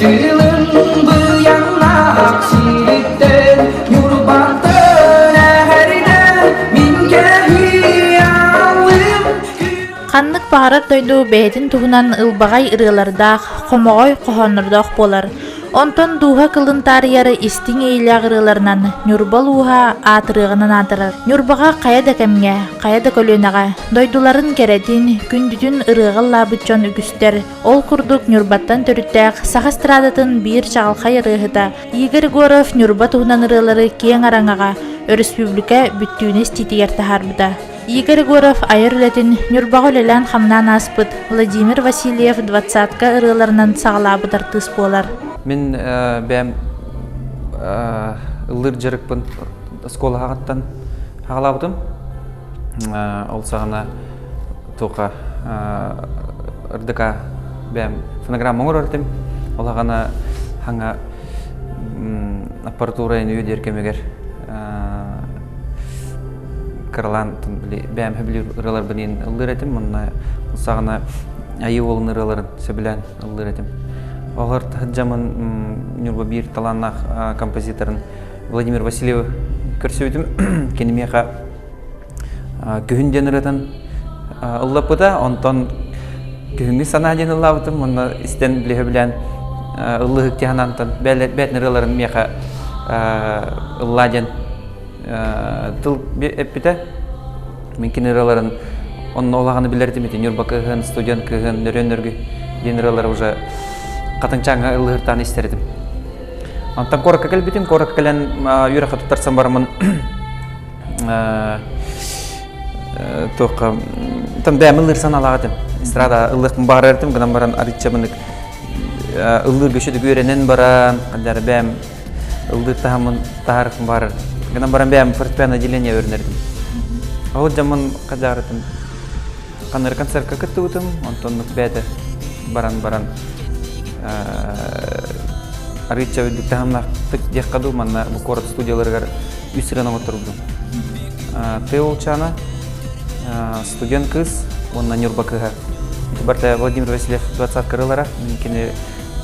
Тылын быйаҥнаах сириттэн Ньурбаттан эһэрдэ мин кэһиалым. Ханнык баҕарар дойду бэйэтин туһунан ылбаҕай ырыалардаах, хомоҕой хоһооннордоох буолар. Онтон дууһа кылын таарыйар истиҥ иэйиилээх ырыаларынан Ньурба улууһа аатырыаҕынан аатырар. Ньурбаҕа хайа да кэмҥэ, хайа да көлүөнэҕэ дойдуларын кэрэтин, күндүтүн ырыаҕа ыллаабыт дьон үгүстэр. Ол курдук Ньурбаттан төрүттээх саха эстрадатын биир чаҕылхай ырыаһыта Игорь Егоров Ньурба туһунан ырыалары киэҥ араҥаҕа, өрөспүүбүлүкэ бүттүүнэ истиитигэр таһаарбыта. Игорь Егоров айар үлэтин Ньурбаҕа үлэлээн-хамнаан ааспыт Владимир Васильев двадцатка ырыаларынан саҕалаабыт артыыс буолар. Мин бэйэм ыллыыр дьарыкпын оскуола саҕаттан саҕалаабытым. Ол саҕана туха РДК бэйэм фонограмма оҥорор этим. Ол саҕана хаҥа аппаратура үө диэр кэмигэр кыралаан били бэйэм сөбүлүүр ырыаларбын иин ыллыыр этим уонна саҕана айыы уолун ырыаларын сөбүлээн ыллыыр этим. Олор таһырдьамын Ньурба биир талааннаах композиторын Владимир Васильевы көрсүбүтүм. Кини миэхэ күһүн диэн ырыатын ыллаппыта. Онтон күһүҥҥү санаа диэн ыллаабытым. Онно истэн билиһэ билэн ыллыһык тиһанантан бэйэтин ырыаларын миэхэ ыллаа диэн тыл эппитэ. Мин кини ырыаларын онно улаҕаны билэр этим ити Ньурба кыыһын, студент кыыһын, Нөрүөн Нөргү диэн ырыалары уже хатыҥчааҥҥа ыллыһыртаан истэр этим. Онтон куоракка кэлбитим, куоракка кэлэн үөрэххэ туттарсан бараммын туохха там бэйэм ыллыыр санаалаах этим. Эстрада ыллыахпын баҕарар этим, гынан баран арыычча мынык ыллыырга үчүгэй үөрэнэн баран, ханнары бэйэм ыллыыр таһымын таһаарыахпын баҕарар. Гынан баран бэйэм фортепиано отделение өрүнэрдим. Ол дьоммун хадьаарытым. Ханнары концертка кыттыбытым, онтон бэйэтэ баран-баран арыычча үрдүк таһымнаахтык диэххэ дуу, манна бу куорат студияларыгар үс ырыаны оҥотторбутум. Тыа уолчаана, студент кыыс уонна Ньурба кыыһа. Барыта Владимир Васильев двадцатка ырыалара. Мин кини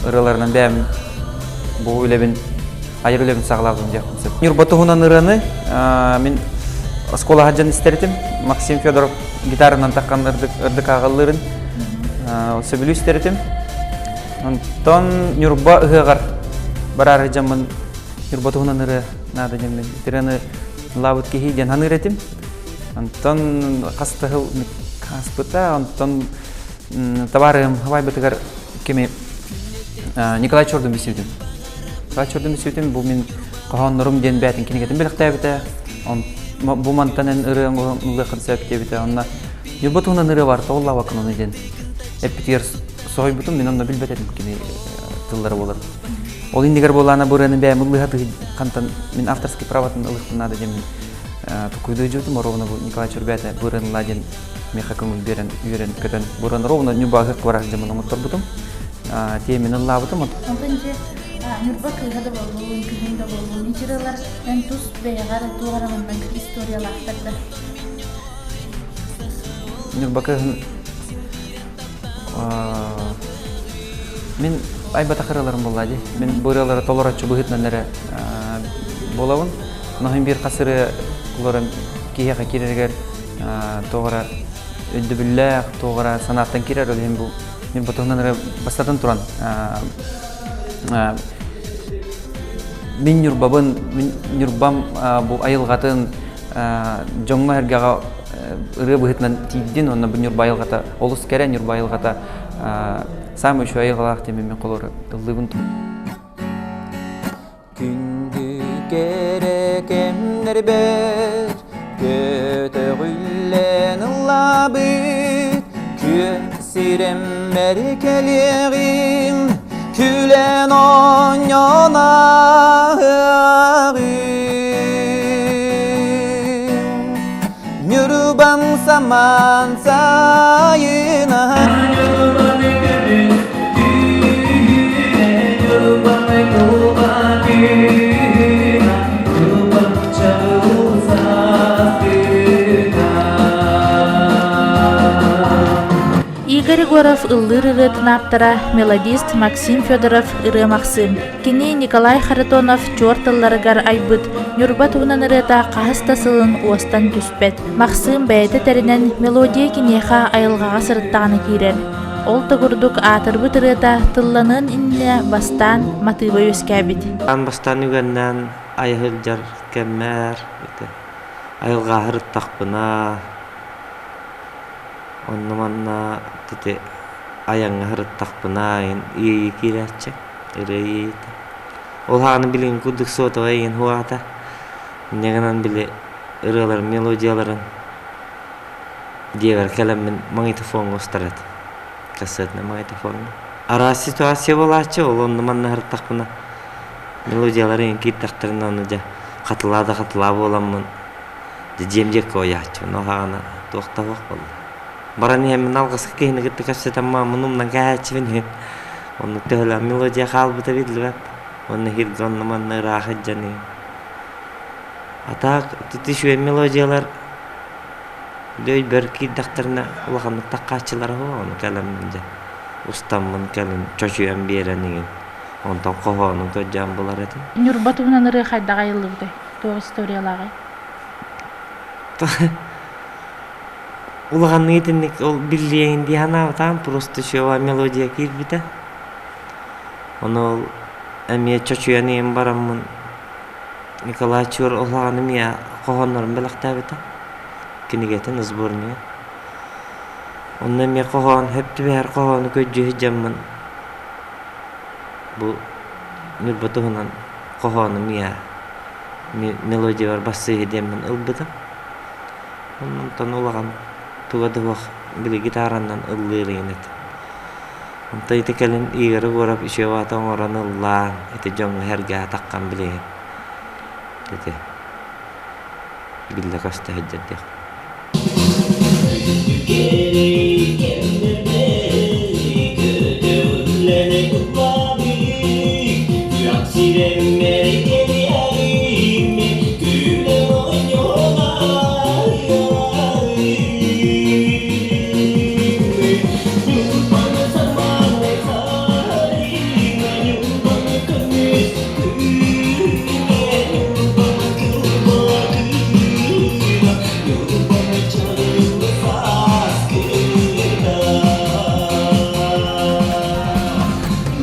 ырыаларынан бэйэм бу үлэбин айар үлэбин саҕалаабытым диэхпин сөп. Ньурба туһунан ырыаны мин оскуолаҕа дьон истэр этим. Максим Федоров гитаранан таххан ырдык ааҕаллыырын сөбүлүү истэр этим. Онтон Ньурба ыһыаҕар бараары дьаммын Ньурба туһунан ырыа наада диэммин ырыаны ылаабыт киһи диэн саныыр этим. Онтон хас да сыл ааспыта, онтон табаарыһым хабайбытыгар кими Николай Чордун билсибитим. Николай Чордун билсибитим, бу мин хоһооннорум диэн бээтин кинигэтин бэлэхтээбитэ. Бу мантан эн ырыаҥ ыллыаххын сөп диэбитэ. Онно Ньурба туһунан ырыа бар, тоҕуллаабаккын ону диэн эппитигэр соһуйбутум, мин онно билбэт этим кини тыллара буолар. Ол иннигэр буолаана бу ырыаны бэйэм ыллыһа хантан мин авторский праватын ылыахпын наада диэн токуйдуу дьыбытым, ровно бу Николай Чурбээтэ бу ырыаны ыллаа диэн миэхэ көҥүл биэрэн үөрэн-көтөн буран ровно ньубааһык барар дьомун оҥотторбутум. Тиэмин ыллаабытым. Онтон дьэ Ньурба кыыһа да буоллун, күһүн да буоллун, ичирылар эн тус бэйэҕэр туох эрэ маннык историялаахтар да? Ньурба кыыһын мин айбатах ырыаларым буолла дии. Мин бу ырыалары толороччу быһыытынан эрэ буолабын. Ноһун биир хас ырыа куларым киһиэхэ киирэригэр туох эрэ өйдөбүллээх, туох эрэ санааттан киирэр, ол иһин бу мин бу туһунан эрэ бастатан туран мин Ньурбабын, мин Ньурбам бу айылҕатын дьоҥҥо-сэргэҕэ ырыа быһыытынан тиийдин уонна бу Ньурба айылҕата олус кэрэ, Ньурба айылҕата саамай үчүгэй айылҕалаах диэн мин холобур ыллыыбын. Күндү кэрэ кэмнэрбэр көтөҕүллэн ыллаабыт күөх сирэммэр кэлиэҕим күлэн оонньоон ааһыаҕым Ньурбам самаан сайына Игорь Егоров ыллыыр ырыатын ааптара, мелодист Максим Федоров ырыа Махсыым. Кини Николай Харитонов чуор тылларыгар айбыт Ньурба туһунан ырыата хаһыс да сылын уостан түспэт. Махсыым бэйэтэ тэринэн мелодия киниэхэ айылҕаҕа сырыттаҕына киирэр. Ол да курдук аатырбыт ырыата тылланыан иннинэ бастаан матыыба үөскээбит. Аан бастаан үгэннээн айа сылдьар кэммэр айылҕа сырыттахпына онно-манна ити айаҥҥа сырыттахпына иэйии киирээччи, ырыа иэйиитэ. Ол ааны билигин курдук сотовай игин хуаата. Инньэ гынан били ырыаларын мелодияларын дьиэбэр кэлэммин магнитофоҥҥа устар этим. Кассетнай магнитофоҥҥа. Араас ситуация буолааччы, ол онно-манна сырыттахпына мелодиялар игин киирдэхтэринэ ону дьэ хатылаа да хатылаа буоламмын дьэ дьиэм диэки ойааччыбын. Ол аҕана туох да суох буолла. Баран иһэммин алҕаска киһини кытта кэпсэтэн мааммын умнан кээһээччибин иһин. Оннук төһөлөөх мелодия хаалбыта биллибэт. Уонна иһирдьэ онно-манна ыраах сылдьан иһин. А так ити үчүгэй мелодиялар өйбөр киирдэхтэринэ улаханнык таххааччылара суох ону кэлэммин дьэ устаммын кэлин чочуйан биэрэн иһин онтон хоһоонун көрдөөн булар этим. Ньурба туһунан ырыа хайдах айыллыбытай? Туох историялааҕый? Улаханнык итинник ол биллиэҥин дии санаабатаҕым, просто еще мелодия киирбитэ. Ону ол эмиэ чочуйан иһэн бараммын Николай Чуор улахан эмиэ хоһооннорун бэлэхтээбитэ. Кинигэтин сборнига. Онно эмиэ хоһоон хөп түбэһэр хоһоону көрдүү сылдьаммын бу Ньурба туһунан хоһоону эмиэ мелодиябар бассыыһы диэммин ылбытым. Онтон улахан туга да суох били гитаранан ыллыыр игин этим. Онтон ити кэлин Игорь Егоров үчүгэй аата оҥорон ыллаан, ити дьоҥҥо сэргээтаххын билигин ити биллэ көстө сылдьар диэх.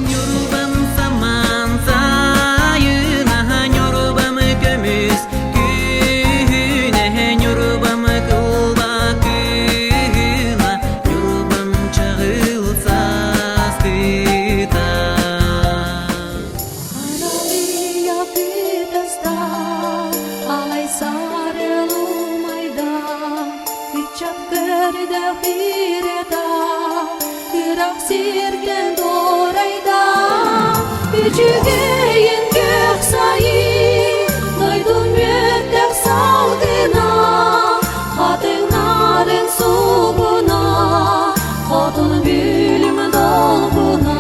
Ньурбам самаан сайына Ньурбам көмүс күһүнэ Ньурбам кылба кыына Ньурбам чаҕыл сааскыта Аралия бүтөста, алай сарылумайда, Ыччат көрдө хирета, Кырак сирген дорайда, Үчүгэйин көх сайын, Дойдун мөттөх салгына, Хатыҥнарын субуна, Хотун бүлүм долгуна.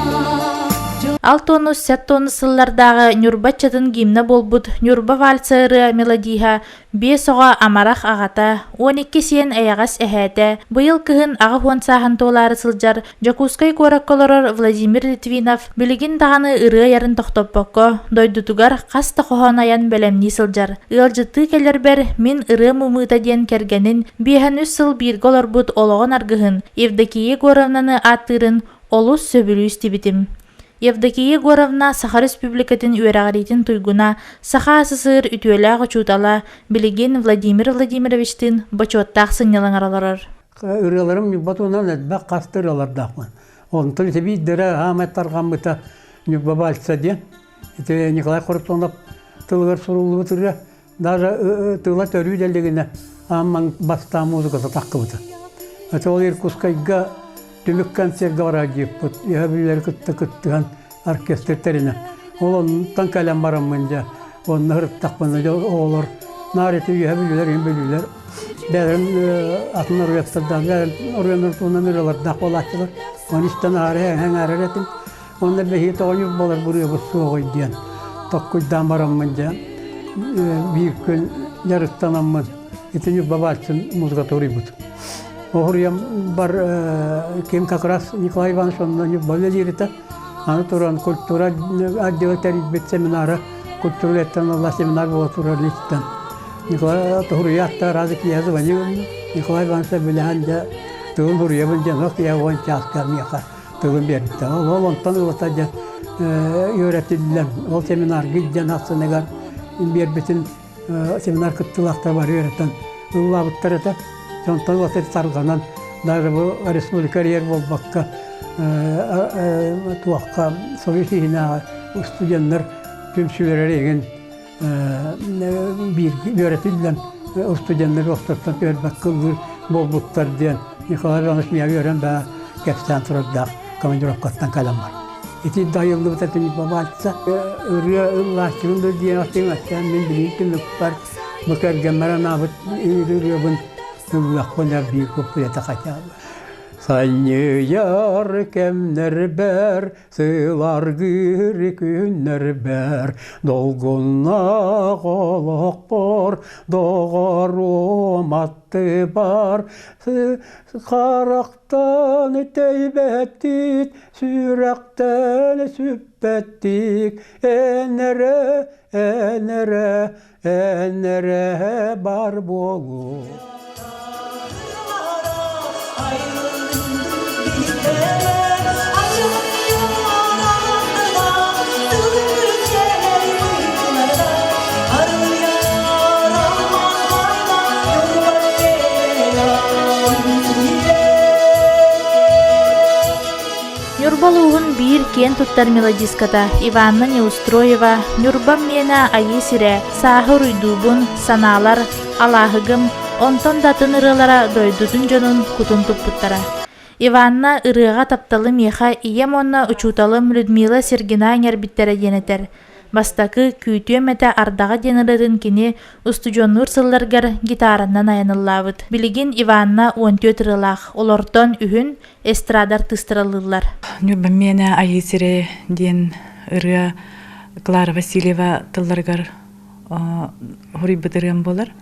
Алтонус сеттонус сыллардааҕы Ньурба ыччатын гимнэ буолбут Ньурба вальса ырыа мелодиһа Биэс оҕо амарах аҕата, 12 сиэн эйэҕэс эһээтэ, быйыл кыһын 80 сааһын туолаары сылдьар Дьокуускай куоракка олорор Владимир Литвинов билигин даҕаны ырыа айарын тохтоппокко, дойдутугар хас да хоһоон айан бэлэмнии сылдьар. Ыалдьыттыы кэлэрбэр мин ырыам ымыыта диэн кэргэнин, 53 сыл бииргэ олорбут олоҕун аргыһын Евдокия Егоровнаны ааттыырын олус сөбүлүү истибитим. Евдокия Егоровна Саха Республикатын үөрэҕириитин туйгуна, Саха СССР үтүөлээх учуутала, билигин Владимир Владимировичтыын бочуоттаах сынньалаҥар олорор. Ырыаларым Ньурба туһунан элбэх хас да ырыалардаахпын. Онтон ити биирдэрэ аамай тарҕаммыта Ньурба вальса диэн. Ити Николай Харитонов тылыгар суруллубут ырыа. Даже тыла төрүү дэллигинэ аан бастаан музыката таххыбыта. Это ол Иркутскайга түмүк концерт барар диэппит. Иһэ билэр кытта кыттыһан оркестр тэринэ. Ол онтон кэлэн бараммын дьэ, онно ырыттахпына дьэ оҕолор наар ити үөһэ бүлүүлэр иһин бүлүүлэр бэйэлэрин атын оруйаттардаах бэйэлэрин оруйаннар туһунан ырыалардаах буолааччылар. Оны истэн аһары эҥээрэр этим. Онно бэһиэ тоҕонньук буолар буруйабыт суоҕуй диэн токкуйдаан бараммын дьэ биир күн дьарыктанаммын ити Ньурба Бааччын музыката уруйбут. Оһуруйам бар ким как раз Николай Иванович онно Ньурба үлэлииритэ. Аны туран культура отдела тэрийбит семинара культура үлэттэн алла семинар буола турар литтэн. Николай Туһуруйаатта разы киэһэ звонил Николай Иванович билэһэн дьэ тылын суруйабын диэн ох киэһэ уон чааска миэхэ тылын биэрбитэ. Ол онтон ылата дьэ үөрэтиллэн ол семинарга илдьэн ахсыныгар биэрбитин семинар кыттыылаахтара бары үөрэтэн ыллаабыттар этэ. Онтон ылата тарҕанан даже бу республика эрийэр буолбакка туохха Союз иһинээҕи студеннар түмсүүлэрэ игин биир үөрэтиллэн студеннар охтортон түһэрбэккэ ыллыыр буолбуттар диэн Николай Иванович миэхэ үөрэн баа кэпсээн турардаах командировкаттан кэлэн бар. Ити дайыллыбыт этин бабаачча ырыа ыллааччыбын да диэн аттыҥ аттаан мин билигин түмүкпэр бу кэргэммэр анаабыт ырыабын ыллыахпын биир куплета хотя бы. Санньыйар кэмнэрбэр Сыларгыр күннэрбэр долгуннаах олохпор доҕоруом аттыбар харахтан тэйбэттик сүрэхтэн сүппэттик эн эрэ эн эрэ эн эрэ бар буолуо. Ньурба улууһун биир киэн туттар мелодистката Иванна Неустроева «Ньурбам миэнэ айыы сирэ, сааһы уруйдуубун, санаалар, алааһыгым, онтон да атын ырыалара дойдутун дьонун кутун туппуттара. Иванна ырыаҕа тапталы миэхэ ийэм уонна учууталым Людмила Сергина иҥэрбиттэрэ диэн этэр. Бастакы «Күүтүөм этэ ардаҕа» диэн ырыатын кини устудьуоннуур сылларыгар гитаранан айаныллаабыт. Билигин Иванна 14 ырыалаах, олортон үһүн эстрада артыыстаралыыллар. Ньурба миэнэ Айыы сирэ диэн ырыа Клара Васильева тылларыгар хоруйбут ырыам буолар.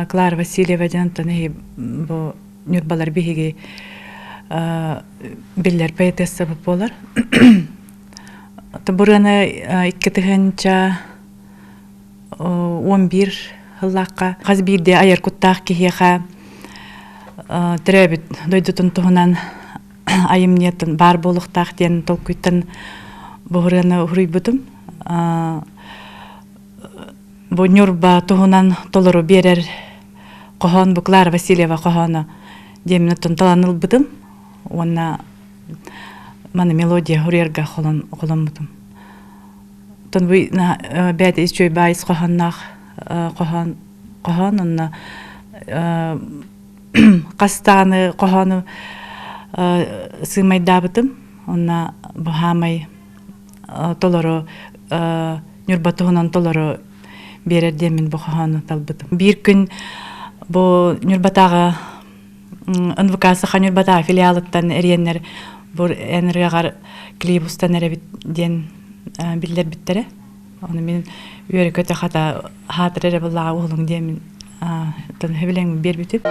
Клара Васильева диэн онтон бу Ньурбалар биһиги биллэр поэтессабыт буолар. Бураны 2 тыһыынча 11 сыллаахха хас биирдии айар куттаах киһиэхэ төрөөбүт дойдутун туһунан айымньытын баар буолуохтаах диэн толкуйтан бу ырыаны уһуруйбутум. Бу Ньурба туһунан толору биэрэр хоһоон бу Клара Васильева хоһооно диэммин оттон талан ылбытым уонна маны мелодия суруйарга холоммутум. Оттон бу бэйэтэ үчүгэй баайыс хоһоонноох хоһоон хоһоон онно хас даҕаны хоһоону сыымайдаабытым уонна бу хаамай толору Ньурба туһунан толору биэрэр диэммин бу хоһоону талбытым. Биир күн бу Ньурбатааҕы НВК Саха Ньурбатааҕы филиалыттан эриэннэр бу эн ырыаҕар клип устан эрэбит диэн биллэрбиттэрэ. Ону мин үөрэ-көтө хата хаатыр эрэ буллаҕа уһулуҥ диэммин сөбүлэҥмин биэрбитим.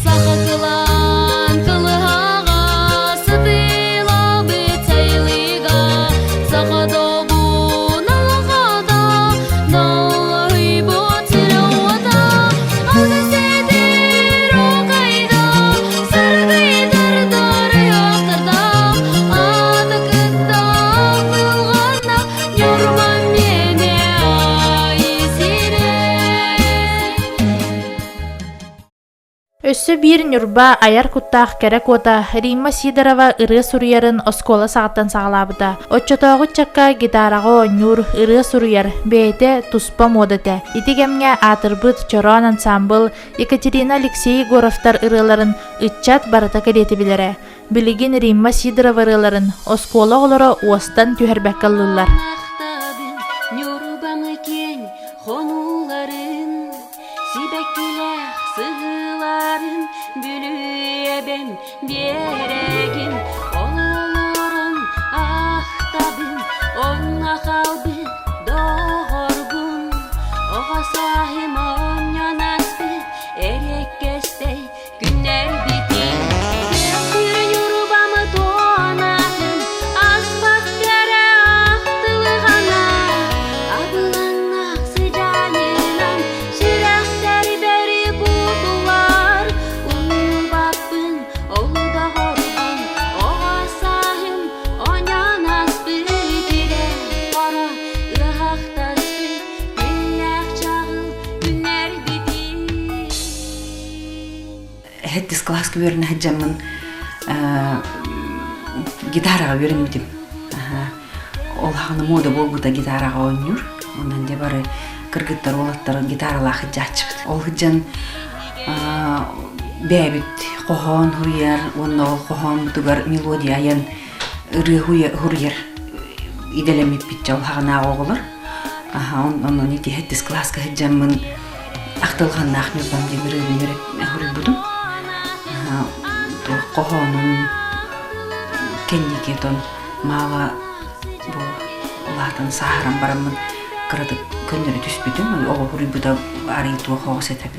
Саха кылаан кылыһаҕа сытыылабыт сайылыга саха добун алаҕата наллаһыйбыт сирэ-уота алгыс-этир окайда саргыйдар дарыйахтарда аты кытта ахтылҕанна Ньурба миэнэ айыы сирэ. Өссө биир Ньурба айар куттаах кэрэ куота Римма Сидорова ырыа суруйарын оскуола саҕаттан саҕалаабыта. Оччотооҕу ыччакка гитараҕа оонньуур, ырыа суруйар бэйэтэ туспа муода этэ. Ити кэмҥэ аатырбыт Чороон ансаамбыл Екатерина Алексей Егоровтар ырыаларын ыччат барыта кэриэтэ билэрэ. Билигин Римма Сидорова ырыаларын оскуола оҕолоро уостан түһэрбэккэ ыллыыллар. Ньурбаны киэҥ хонууларын Сибэккилээх сыһыыларын Бүлүү эбэм биэрэгин класска үөрэнэ сылдьаммын гитараҕа үөрэммитим. Ол хаҕана муода буолбута гитараҕа оонньуур. Онон дьэ бары кыргыттар, уолаттар гитаралаах сылдьааччыбыт. Ол сылдьан бэйэбит хоһоон суруйар уонна ол хоһооммутугар мелодия айан ырыа суруйар идэлэммиппит дьэ ол хаҕанааҕы оҕолор. Онон ити сэттис кылааска сылдьаммын ахтылҕаннаах Ньурбам диэн ырыаны суруйбутум. Туох хоһоонун кэнники отон маала бу улаатан сааһыран бараммын кыратык көннөрө түспүтүм. Оҕо суруйбута арый туох оҕус этэ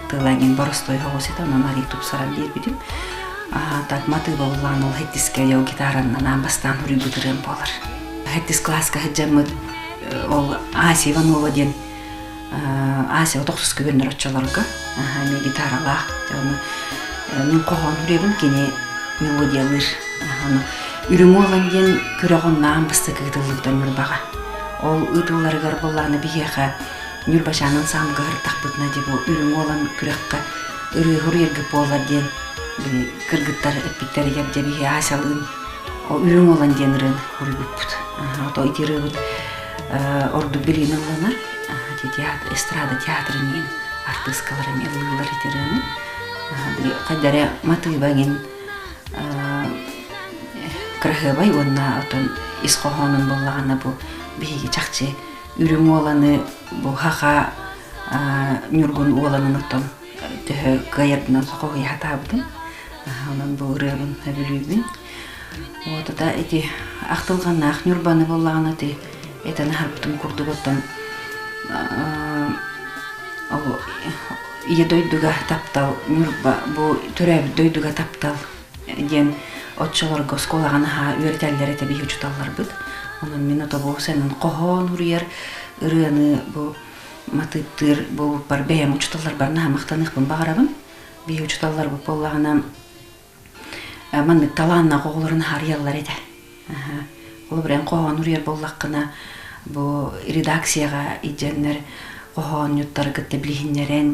тыла эҥин боростуой оҕус этэ, онон арый тупсаран биэрбитим. Так матыыба улаан ол хэттискэ ол гитаранан аан бастаан суруйбут ырыам буолар. Хэттис кылааска сылдьаммыт ол Ася Иванова диэн Ася тохсус күбүннэр оччолорго эмиэ гитаралаах ону мин хоһоон суруйабын кини мелодиялыыр ону Үрүҥ уолан диэн күрэх онно аан бастакы ыытыллыбыта Ньурбаҕа ол ыытылларыгар буоллаҕына биһиэхэ Ньурбачаанын саамыга сырыттахпытына дии бу Үрүҥ уолан күрэххэ ырыа суруйаргыт буоллар диэн кыргыттар эппиттэригэр дьэ биһи Асялыын ол Үрүҥ уолан диэн ырыаны суруйбуппут ото ити ырыабыт ордук билиини ылланар театр эстрада театрын иһин артыыскаларын ыллыыллар ити ырыаны хайда эрэ матыыба иҥин кыраһыабай уонна отон ис хоһоонун буоллаҕына бу биһиги чахчы үрүҥ уоланы бу хаха ньургун уоланын оттон төһө кыайарбынан хоһуйа сатаабытым онон бу ырыабын сөбүлүүбүн вот это ити ахтылҕаннаах Ньурбаны буоллаҕына ити этэн аһарбытым курдук оттон ийэ дойдуга таптал Ньурба бу төрөөбүт дойдуга таптал диэн оччолорго оскуолаҕа наһаа үөрэтэллэр этэ биһи учууталларбыт онон мин отобу сэнэн хоһоон суруйар ырыаны бу матыыптыыр буолбуппар бэйэм учууталларбар наһаа махтаныахпын баҕарабын биһи учууталларбыт буоллаҕына маннык талааннаах оҕолорун харыйаллар этэ. Холобур, эн хоһоон уруйар буоллаххына, бу редакцияҕа илдьэннэр хоһоонньуттары кытта билиһиннэрэн,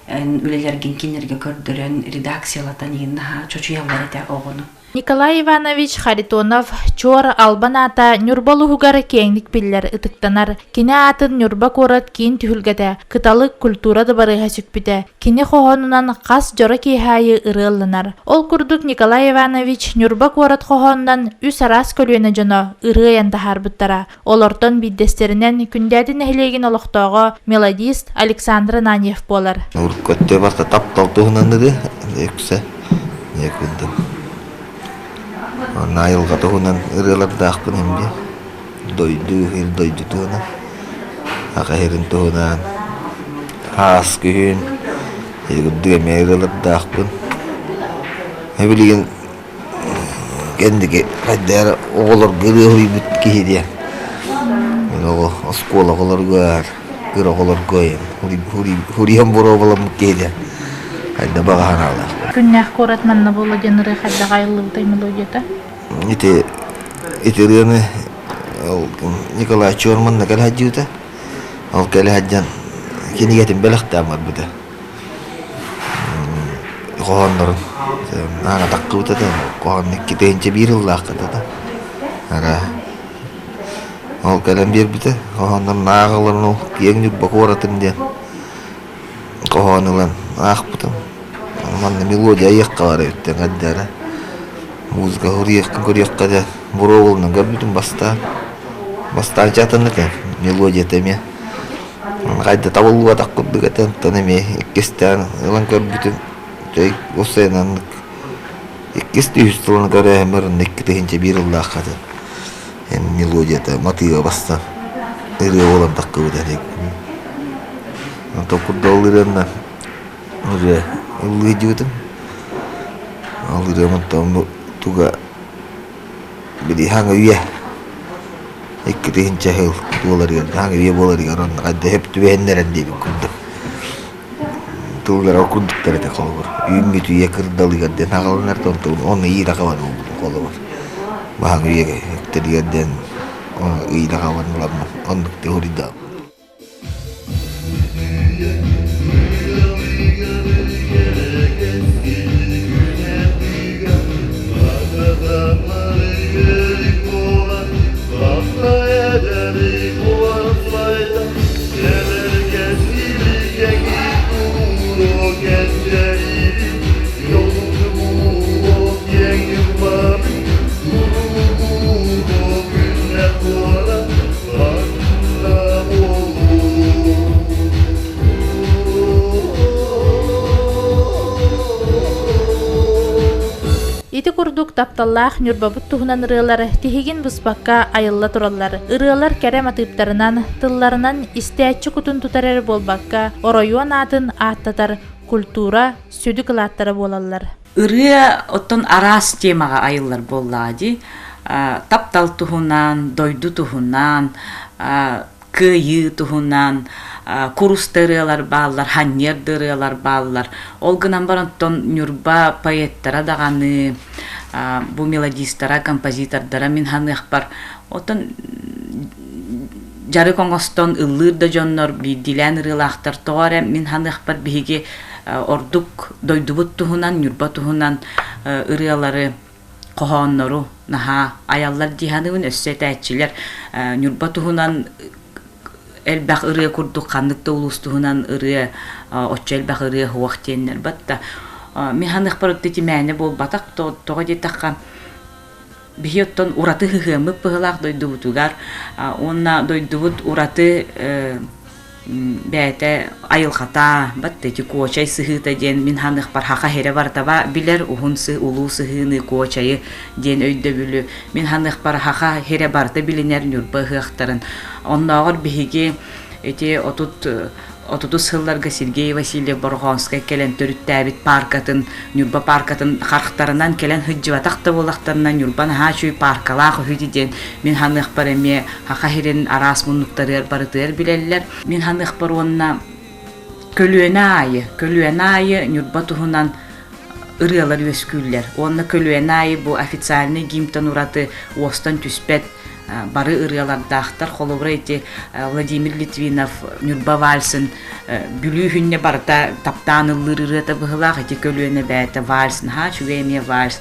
эн үлэлэргин кинилэргэ көрдөрөн, редакциялатан иһин наһаа чочуйаллар этэ оҕону. Николай Иванович Харитонов Чуор албан аата Ньурба улууһугар киэҥник биллэр, ытыктанар. Кини аатын Ньурба куорат киин түһүлгэтэ, Кыталык культура дыбарыаһа сүкпүтэ. Кини хоһоонунан хас дьоро киэһэ аайы ырыа ылланар. Ол курдук Николай Иванович Ньурба куорат хоһоонунан үс араас көлүөнэ дьоно ырыа айан таһаарбыттара. Олортон биирдэстэринэн Күндээти нэһилиэгин олохтооҕо мелодист Александр Ананьев буолар. Урукку барта таптал туһунан ырыа үксэ курдук. Онно айылҕа туһунан ырыалардаахпын эмиэ. Дойду ир дойду туһунан, аҕа иһэрин туһунан, аас күһүн курдук эмиэ ырыалардаахпын. Билигин кэнники хайда эрэ оҕолорго ырыа уһуйбут киһи диэн оҕо оскуола оҕолоругар кыра оҕолорго хуриһан боруобаламмыт киһи диэн хайда баҕа санаалаах. Күннээх куорат манна буолла диэн ырыа хайдах айыллыбытай мелодията? Ити ити ырыаны Николай Чуорманна кэлэ сылдьыбыта. Ол кэлэ сылдьан кинигэтин бэлэхтээн барбыта. Хоһооннорун аана таххыбыта да хоһоон 2001 ыллааххыта да ара ол кэлэн биэрбитэ хоһооннорун ааҕыларын ол киэҥ Ньурба куоратын диэн хоһоон ылан аахпытым манна мелодия айыахха баар эбит эҥэрдэрэ музыка суруйуохха көрүөххэ да боруобаланан көрбүтүм бастаан бастаан чатаннык мелодията эмиэ хайда табыллыбатах курдук этэ онтон эмиэ иккистээн ылан көрбүтүм дьэ уопсайынан иккис үһүс тылын көрөөһүммэр онно 2001 ыллаахха эн мелодията матыыба бастан ырыа буолан таххыбыта онтон курдук ырыанна ырыа ыллыы дьыбытым ол ырыам онтон туга били хаҥа үйэ 2000 сыл буоларыгар хаҥа үйэ буоларыгар онно хайда сөп түбэһиннэрэн диэбит курдук тыллара курдуктар этэ холобур үүммүт үйэ кырдалыгар диэн аҕаланар онтон онно иирэ хаban буолбутум холобур баһаҥ үйэ үктэлигэр диэн ыйра хаban ыламмын оннук теорийдаах курдук тапталлаах Ньурбабыт туһунан ырыалар тиһигин быспакка айылла тураллар. Ырыалар кэрэ матыыптарынан, тылларынан истээччи кутун тутар эрэ буолбакка, оройуон аатын ааттатар культура сүдү кылааттара буолаллар. Ырыа оттон араас темаҕа айыллар буоллаҕа дии. Таптал туһунан, дойду туһунан, кыайыы туһунан курус да ырыалар бааллар, ханньыар да ырыалар бааллар. Ол гынан баран оттон Ньурба поэттара даҕаны, бу мелодистара, композитордара мин ханыахпар оттон дьарык оҥостон ыллыыр да дьоннор биирдиилээн ырыалаахтар тоҕо эрэ мин ханыахпар биһиги ордук дойдубут туһунан, Ньурба туһунан ырыалары хоһооннору наһаа айаллар дии саныыбын өссө этээччилэр Ньурба туһунан элбэх ырыа курдук ханнык да улуус туһунан ырыа оччо элбэх ырыа суох диэннэр батта мин ханыахпар титимээнэ буолбатах тоҕо диэтэххэ биһи оттон ураты ыһыаммыт быһылаах дойдубутугар уонна дойдубут ураты бэйэтэ айылҕата батта ити куочай сыһыыта диэн мин ханыахпар хаха иһирэ барытаба билэр уһун сы улуу сыһыыны куочайы диэн өйдөбүлү мин ханыахпар хаха иһирэ барыта билинэр Ньурба ыһыахтарын оннооҕор биһиги ити отут отутус сылларга Сергей Васильев Борҕоонскай кэлэн төрүттээбит пааркатын Ньурба пааркатын харахтарынан кэлэн сылдьыбатах да буоллахтарына Ньурба наһаа үчүгэй пааркалаах үһү диэн мин ханыахпар эмиэ Саха сирин араас муннуктарыгар барытыгар билэллэр. Мин ханыахпар уонна көлүөнэ аайы, көлүөнэ аайы Ньурба туһунан ырыалар үөскүүллэр. Уонна көлүөнэ аайы бу официальный гимнтэн ураты уостан түспэт бары ырыалардаахтар. Холобура ити Владимир Литвинов Ньурба вальсын Бүлүү хүннэ барыта таптаан ыллыыр ырыата быһылаах ити көлүөнэ бэйэтэ вальс наһаа үчүгэй эмиэ вальс.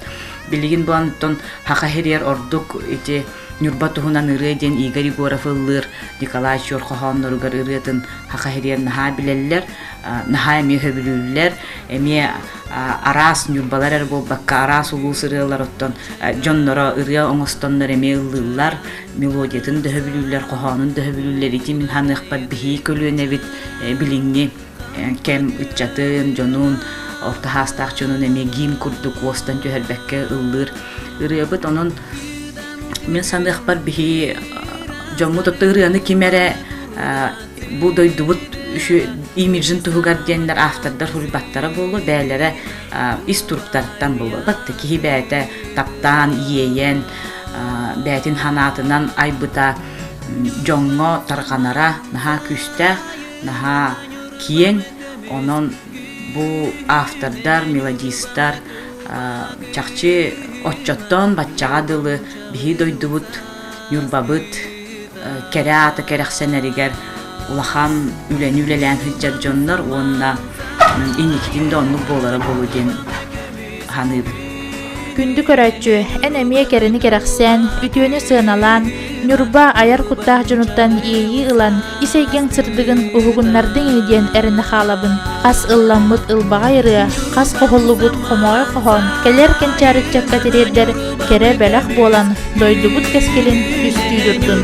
Билигин бу онтон Саха сиригэр ордук ити Ньурба туһунан ырыа диэн Игорь Егоров ыллыыр Николай Чуор хоһоонноругар ырыатын Саха сиригэр наһаа билэллэр, наһаа эмиэ сөбүлүүллэр, эмиэ араас ньурбалар эрэ буолбакка араас улуус ырыалар оттон дьонноро ырыа оҥостоннор эмиэ ыллыыллар, мелодиятын да сөбүлүүллэр, хоһоонун да сөбүлүүллэр. Ити мин ханыахпар биһии көлүөнэбит билиҥҥи кэм ыччатын, дьонун, орто саастаах дьонун эмиэ гимн курдук уостан түһэрбэккэ ыллыыр ырыабыт. Онон мин саныахпар биһи дьоммут отто ырыаны ким эрэ бу дойдубут имиджин туһугар диэннэр автордар суруйбаттара буолуо бэйэлэрэ ис туруктарыттан буолуо батта киһи бэйэтэ таптаан иэйэн бэйэтин санаатынан айбыта дьоҥҥо тарҕанара наһаа күүстээх наһаа киэҥ онон бу автордар мелодистар чахчы оччоттон баччаҕа дылы биһи дойдубут Ньурбабыт кэрэ аата кэрэхсэнэригэр улахан үлэни үлэлээн сылдьар дьоннор уонна инникитин да оннук буолара буолуо диэн саныыбын. Күндү көрөөччү, эн эмиэ кэрэни кэрэхсээн, үтүөнү сыаналаан, Ньурба айар куттаах дьонуттан иэйии ылан, ис эйгэҥ сырдыгын уһугуннардыҥ ини диэн эрэнэ хаалабын. Хас ылламмыт ылбаҕай ырыа, хас хоһуллубут хомоҕой хоһоон кэлэр кэнчээри ыччакка тириэрдэр кэрэ бэлэх буолан, дойдубут кэскилин түстүү турдун.